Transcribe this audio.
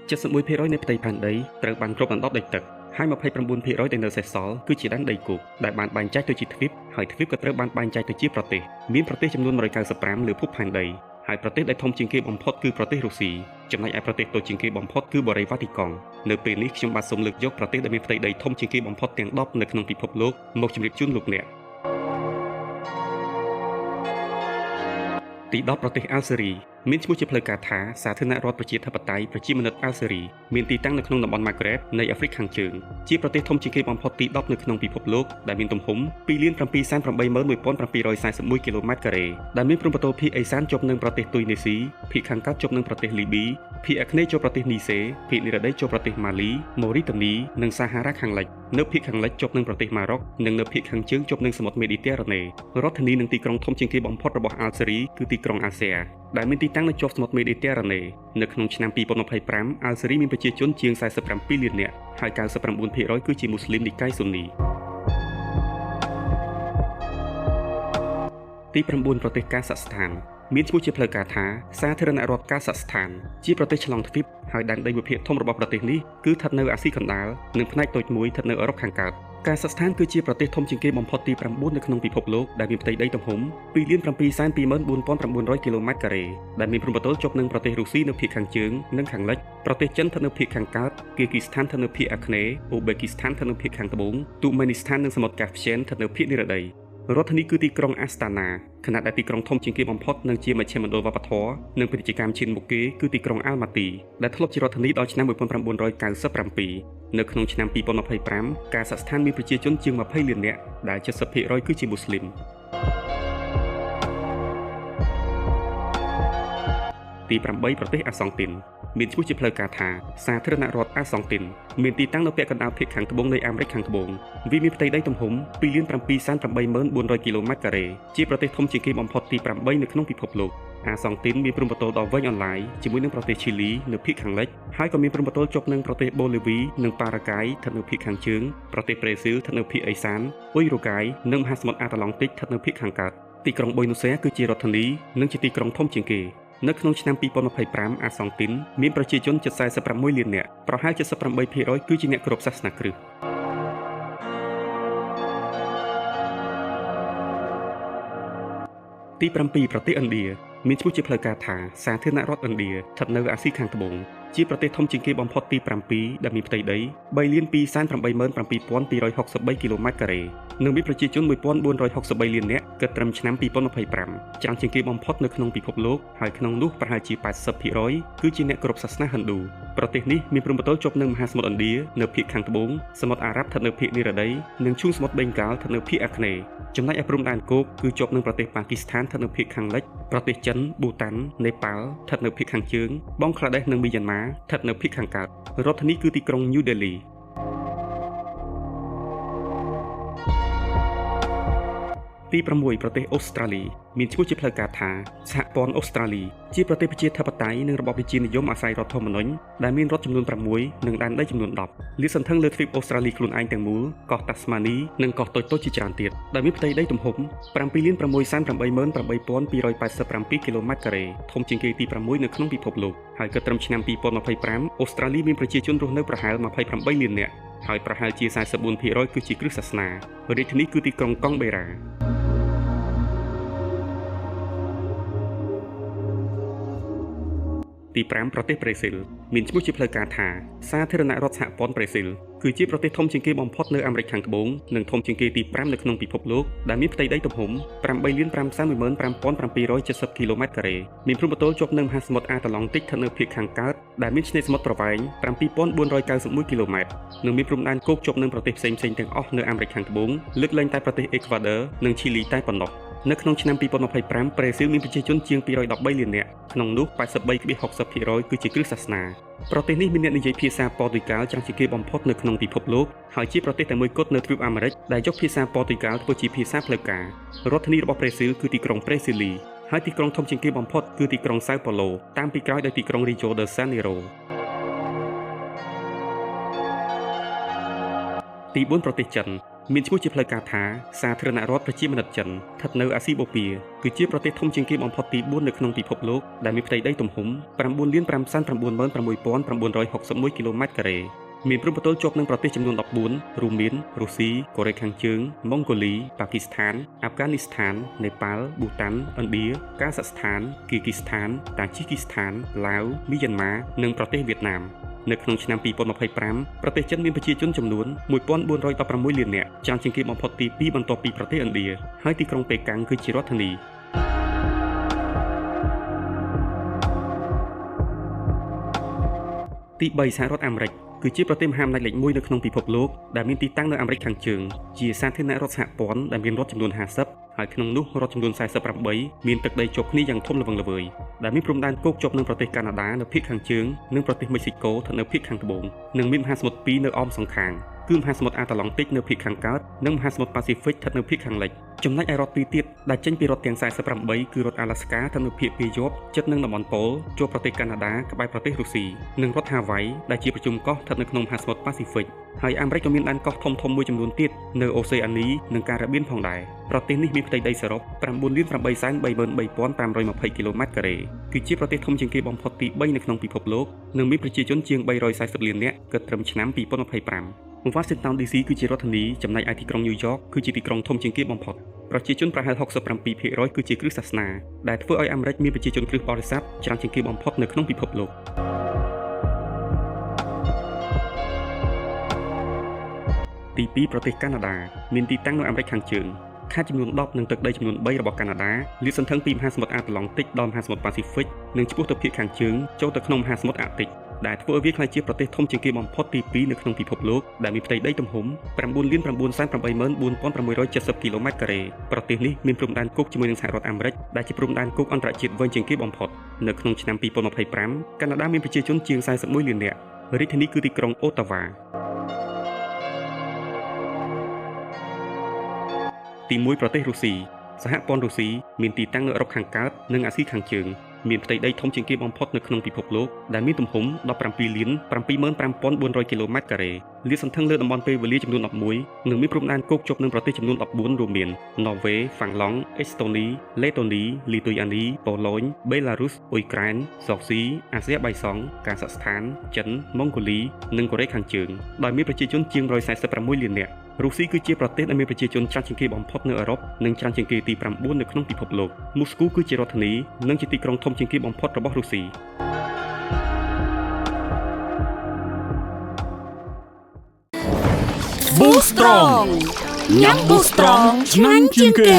71%នៃផ្ទៃផែនដីត្រូវបានគ្របដណ្ដប់ដោយទឹកហើយ29%ដែលនៅសេសសល់គឺជាដែនដីគោកដែលបានបែងចែកទៅជាទ្វីបហើយទ្វីបក៏ត្រូវបានបែងចែកទៅជាប្រទេសមានប្រទេសចំនួន195លើភពផែនដីហើយប្រទេសដែលធំជាងគេបំផុតគឺប្រទេសរុស្ស៊ីចំណែកឯប្រទេសតូចជាងគេបំផុតគឺបូរីវ៉ាទីកង់នៅពេលនេះខ្ញុំបាទសូមលើកយកប្រទេសដែលមានផ្ទៃដីធំជាងគេបំផុតទាំង10នៅក្នុងពិភពលោកមកជម្រាបជូនលោកអ្នកទី10ប្រទេសអាល់សេរីមានឈ្មោះជាផ្លូវការថាសាធារណរដ្ឋប្រជាធិបតេយ្យប្រជាមានិតអាល់សេរីមានទីតាំងនៅក្នុងតំបន់ម៉ាក្រេបនៃអាហ្វ្រិកខាងជើងជាប្រទេសធំជាងគេបំផុតទី10នៅក្នុងពិភពលោកដែលមានទំហំ 2,781,741 គីឡូម៉ែត្រការ៉េដែលមានព្រំប្រទល់ភាគឦសានជាប់នឹងប្រទេសទុយនេស៊ីភាគខាងកើតជាប់នឹងប្រទេសលីប៊ីភាគអាគ្នេយ៍ជាប់ប្រទេសនីសេភាគនិរតីជាប់ប្រទេសម៉ាលីម៉ូរីតានីនិងសាហារ៉ាខាងលិចនៅភាគខាងលិចជាប់នឹងប្រទេសម៉ារ៉ុកនិងនៅភាគខាងជើងជាប់នឹងសមុទ្រមេឌីទែរ៉ាណេរដ្ឋធានីនិងទីក្រុងធំជាងគេបំផុតរបស់អាល់សេរីគឺទីក្រុងអាស៊ែដែលមានទីតាំងនៅជាប់សមុទ្រមេឌីទែរ៉ាណេនៅក្នុងឆ្នាំ2025អាល់សេរីមានប្រជាជនជាង47លាននាក់ហើយ99%គឺជាមូស្លីមនិកាយស៊ុននីទី9ប្រទេសកាសាក់ស្ថានមានឈ្មោះជាផ្លូវការថាសាធារណរដ្ឋកាសាក់ស្ថានជាប្រទេសឆ្លងទ្វីបហើយដែនដីមួយភាគធំរបស់ប្រទេសនេះគឺស្ថិតនៅអាស៊ីកណ្ដាលនិងផ្នែកតូចមួយស្ថិតនៅអឺរ៉ុបខាងកើតកាសាក់ស្ថានគឺជាប្រទេសធំជាងគេបំផុតទី9នៅក្នុងពិភពលោកដែលមានផ្ទៃដីទំហំ 2,724,900 គីឡូម៉ែត្រការ៉េដែលមានព្រំប្រទល់ជាប់នឹងប្រទេសរុស្ស៊ីនៅភាគខាងជើងនិងខាងលិចប្រទេសចិនស្ថិតនៅភាគខាងកើតគៀគីស្ថានស្ថិតនៅភាគអាគ្នេយ៍អ៊ូបេគីស្ថានស្ថិតនៅភាគខាងត្បូងទូមេនីស្ថាននិងសមុទ្រកាស្ពៀនស្ថិតនៅភាគនិរតីរដ្ឋធានីគឺទីក្រុងអាស្តាណាខណៈដែលទីក្រុងធំជាងគេបំផុតនិងជាមជ្ឈមណ្ឌលវប្បធម៌និងពាណិជ្ជកម្មឈានមុខគេគឺទីក្រុងអាល់ម៉ាទីដែលធ្លាប់ជារដ្ឋធានីដល់ឆ្នាំ1997នៅក្នុងឆ្នាំ2025កាសាក់ស្ថានមានប្រជាជនជាង20លាននាក់ដែល70%គឺជាមូស្លីមទី8ប្រទេសអាសង់ទីនមានឈ្មោះជាផ្លូវការថាសាធារណរដ្ឋអាសង់ទីនមានទីតាំងនៅពាក់កណ្ដាលភាគខាងត្បូងនៃអាមេរិកខាងត្បូងវាមានផ្ទៃដីទំហំ 2,784,400 គីឡូម៉ែត្រការ៉េជាប្រទេសធំជាងគេបំផុតទី8នៅក្នុងពិភពលោកអាសង់ទីនមានព្រំប្រទល់ដ៏វែងអន្លាយជាមួយនឹងប្រទេសឈីលីនៅភាគខាងលិចហើយក៏មានព្រំប្រទល់ជាប់នឹងប្រទេសបូលីវីនិងប៉ារ៉ាហ្គាយស្ថិតនៅភាគខាងជើងប្រទេសប្រេស៊ីលស្ថិតនៅភាគឦសានអ៊ុយរូហ្គាយនិងមហាសមុទ្រអាត្លង់តិកស្ថិតនៅភាគខាងកើតទីក្រុងប៊ុយនូសែគឺជារដ្ឋធានីនិងជាទីក្រុងធំជាងគេនៅក្នុងឆ្នាំ2025អាសង់ទីនមានប្រជាជនជិត46លាននាក់ប្រហែល78%គឺជាអ្នកគោរពសាសនាគ្រិស្តទី7ប្រទេសឥណ្ឌាមានឈ្មោះជាផ្លូវការថាសាធារណរដ្ឋឥណ្ឌាស្ថិតនៅអាស៊ីខាងត្បូងជាប្រទេសធំជាងគេបំផុតទី7ដែលមានផ្ទៃដី 3,287,263 គីឡូម៉ែត្រការ៉េនិងមានប្រជាជន1463លាននាក់គិតត្រឹមឆ្នាំ2025ច្រើនជាងគេបំផុតនៅក្នុងពិភពលោកហើយក្នុងនោះប្រហែលជា80%គឺជាអ្នកគោរពសាសនាហិណ្ឌូប្រទេសនេះមានព្រំប្រទល់ជាប់នឹងមហាសមុទ្រឥណ្ឌានៅភាគខាងត្បូងសមុទ្រអារ៉ាប់ស្ថិតនៅភាគនិរតីនិងឈូងសមុទ្របេងហ្គាល់ស្ថិតនៅភាគអាគ្នេយ៍ចំណែកឯព្រំដែនគោកគឺជាប់នឹងប្រទេសប៉ាគីស្ថានស្ថិតនៅភាគខាងលិចប្រទេសចិនប៊ូតាន់នេប៉ាល់ស្ថិតនៅភាគខាងជើងបង់ក្លាដេសនិងមីយ៉ាន់ម៉ាស្ថិតនៅភាគខាងកើតរដ្ឋធានីគឺទីក្រុងញូដេលីទី6ប្រទេសអូស្ត្រាលីមានឈ្មោះជាផ្លូវការថាសហព័ន្ធអូស្ត្រាលីជាប្រទេសប្រជាធិបតេយ្យនិងរបបរាជានិយមអាស្រ័យរដ្ឋធម្មនុញ្ញដែលមានរដ្ឋចំនួន6និងដែនដីចំនួន10លាតសន្ធឹងលើទ្វីបអូស្ត្រាលីខ្លួនឯងទាំងមូលកោះតាស្មានីនិងកោះតូចៗជាច្រើនទៀតដែលមានផ្ទៃដីទំហំ 7,688,287 គីឡូម៉ែត្រការ៉េធំជាងគេទី6នៅក្នុងពិភពលោកហើយគិតត្រឹមឆ្នាំ2025អូស្ត្រាលីមានប្រជាជនរស់នៅប្រហែល28លាននាក់ហើយប្រហែលជា44%គឺជាគ្រិស្តសាសនារាជធានីគឺទីក្រុងកង់បេរ៉ាទី5ប្រទេសប្រេស៊ីលមានឈ្មោះជាផ្លូវការថាសាធារណរដ្ឋសហព័ន្ធប្រេស៊ីលគឺជាប្រទេសធំជាងគេបំផុតនៅអាមេរិកខាងត្បូងនិងធំជាងគេទី5នៅក្នុងពិភពលោកដែលមានផ្ទៃដីទំហំ 8,515,770 គីឡូម៉ែត្រការ៉េមានព្រំប្រទល់ជាប់នឹងមហាសមុទ្រអាត្លង់តិកស្ថិតនៅភាគខាងកើតដែលមានឆ្នេរសមុទ្រប្រវែង 7,491 គីឡូម៉ែត្រនិងមានព្រំដែនគោកជាប់នឹងប្រទេសផ្សេងៗទាំងអស់នៅអាមេរិកខាងត្បូងលើកលែងតែប្រទេសអេក្វាទ័រនិងឈីលីតែប៉ុណ្ណោះនៅក្នុងឆ្នាំ2025ប្រេស៊ីលមានប្រជាជនជាង213លាននាក់ក្នុងនោះ 83.60% គឺជាគ្រិស្តសាសនាប្រទេសនេះមានអ្នកនិយាយភាសាព័រទុយហ្គាល់ច្រើនជាងគេបំផុតនៅក្នុងពិភពលោកហើយជាប្រទេសតែមួយគត់នៅទ្វីបអាមេរិកដែលយកភាសាព័រទុយហ្គាល់ធ្វើជាភាសាផ្លូវការរដ្ឋធានីរបស់ប្រេស៊ីលគឺទីក្រុងប្រេស៊ីលីហើយទីក្រុងធំជាងគេបំផុតគឺទីក្រុងសៅប៉ូឡូតាមពីក្រោយដោយទីក្រុងរីយ៉ូដេសានេរ៉ូទី4ប្រទេសចិន មានឈ្មោះជាផ្លូវការថាសាធារណរដ្ឋប្រជាមានិតចិនស្ថិតនៅអាស៊ីបូព៌ាគឺជាប្រទេសធំជាងគេបំផុតទី4នៅក្នុងពិភពលោកដែលមានផ្ទៃដីទំហំ9,596,961គីឡូម៉ែត្រការ៉េមានព្រំប្រទល់ជាប់នឹងប្រទេសចំនួន14រួមមានរុស្ស៊ីកូរ៉េខាងជើងម៉ុងហ្គូលីប៉ាគីស្ថានអាហ្វហ្គានីស្ថាននេប៉ាល់ប៊ូតាន់ឥណ្ឌាកាសាក់ស្ថានគីគីស្ថានតាជីគីស្ថានឡាវមីយ៉ាន់ម៉ានិងប្រទេសវៀតណាមនៅក្នុងឆ្នាំ2025ប្រទេសចិនមានប្រជាជនចំនួន1416លាននាក់ច្រើនជាងគេបំផុតទី2បន្ទាប់ពីប្រទេសឥណ្ឌាហើយទីក្រុងប៉េកាំងគឺជារដ្ឋធានីទី3សហរដ្ឋអាមេរិកគឺជាប្រទេសមហាអំណាចលេខ1នៅក្នុងពិភពលោកដែលមានទីតាំងនៅអាមេរិកខាងជើងជាសាធារណរដ្ឋសហព័ន្ធដែលមានរដ្ឋចំនួន50ហើយក្នុងនោះរដ្ឋចំនួន48មានទឹកដីជាប់គ្នាយ៉ាងធំល្វឹងល្វើយដែលមានព្រំដែនគោកជាប់នឹងប្រទេសកាណាដានៅភាគខាងជើងនិងប្រទេសមិចស៊ីកូស្ថិតនៅភាគខាងត្បូងនិងមានមហាសមុទ្រពីរនៅអមសងខាងគឺមហាសមុទ្រអាត្លង់តិកនៅភាគខាងកើតនិងមហាសមុទ្រប៉ាស៊ីហ្វិកស្ថិតនៅភាគខាងលិចចំណែកឯរដ្ឋពីរទៀតដែលចេញពីរដ្ឋទាំង48គឺរដ្ឋអាឡាស្កាស្ថិតនៅភាគពាយ័ព្យជិតនឹងតំបន់ប៉ូលជាប់ប្រទេសកាណាដាក្បែរប្រទេសរុស្ស៊ីនិងរដ្ឋហាវ៉ៃដែលជាប្រជុំកោះស្ថិតនៅក្នុងមហាសមុទ្រប៉ាស៊ីហ្វិកហើយអាមេរិកក៏មានដែនកោះធំៗមួយចំនួនទៀតនៅអូសេអានីនិងការ៉ាបៀនផងដែរប្រទេសនេះមានផ្ទៃដីសរុប9,833,520គីឡូម៉ែត្រការ៉េគឺជាប្រទេសធំជាងគេបំផុតទី3នៅក្នុងពិភពលោកនិងមានប្រជាជនជាង340លាននាក់គិតត្រឹមឆ្នាំ2025 Washington DC គឺជារដ្ឋធានីចំណែកឯទីក្រុងញូវយ៉កគឺជាទីក្រុងធំជាងគេបំផុតប្រជាជនប្រហែល67%គឺជាគ្រិស្តសាសនាដែលធ្វើឲ្យអាមេរិកមានប្រជាជនគ្រិស្តបរិស័ទច្រើនជាងគេបំផុតនៅក្នុងពិភពលោកទី2ប្រទេសកាណាដាមានទីតាំងនៅអាមេរិកខាងជើងខេត្តចំនួន10និងទឹកដីចំនួន3របស់កាណាដាលាតសន្ធឹងពីមហាសមុទ្រអាត្លង់តិកដល់មហាសមុទ្រប៉ាស៊ីហ្វិកនិងឆ្ពោះទៅភាគខាងជើងចូលទៅក្នុងមហាសមុទ្រអាកទិកដែលធ្វើឲ្យវាក្លាយជាប្រទេសធំជាងគេបំផុតទី2នៅក្នុងពិភពលោកដែលមានផ្ទៃដីទំហំ9,984,670គីឡូម៉ែត្រការ៉េប្រទេសនេះមានព្រំដែនគោកជាមួយនឹងសហរដ្ឋអាមេរិកដែលជាព្រំដែនគោកអន្តរជាតិវែងជាងគេបំផុតនៅក្នុងឆ្នាំ2025កាណាដាមានប្រជាជនជាង41លាននាក់រាជធានីគឺទីក្រុងអូតាវ៉ាទី1ប្រទេសរុស្ស៊ីសហព័ន្ធរុស្ស៊ីមានទីតាំងនៅអឺរ៉ុបខាងកើតនិងអាស៊ីខាងជើងមានផ្ទៃដីធំជាងគេបំផុតនៅក្នុងពិភពលោកដែលមានទំហំ17,75,400គីឡូម៉ែត្រការ៉េលាតសន្ធឹងលើតំបន់ពេលវេលាចំនួន11និងមានព្រំដែនគោកជាប់នឹងប្រទេសចំនួន14រួមមានន័រវេហ្វាំងឡង់អេស្តូនីលេតូនីលីទុយអានីប៉ូឡូញបេឡារុសអ៊ុយក្រែនសូស៊ីអាស៊ែបៃសង់កាសាក់ស្ថានចិនម៉ុងហ្គូលីនិងកូរ៉េខាងជើងដោយមានប្រជាជនជាង146លាននាក់រុស្ស៊ីគឺជាប្រទេសដែលមានប្រជាជនច្រើនជាងគេបំផុតនៅអឺរ៉ុបនិងច្រើនជាងគេទី9នៅក្នុងពិភពលោកមូស្គូគឺជារដ្ឋធានីនិងជាទីក្រុងធំជាងគេបំផុតរបស់រុស្ស៊ី Boost Strong ញ៉ាំ Boost Strong ឆ្ងាញ់ជាងគេ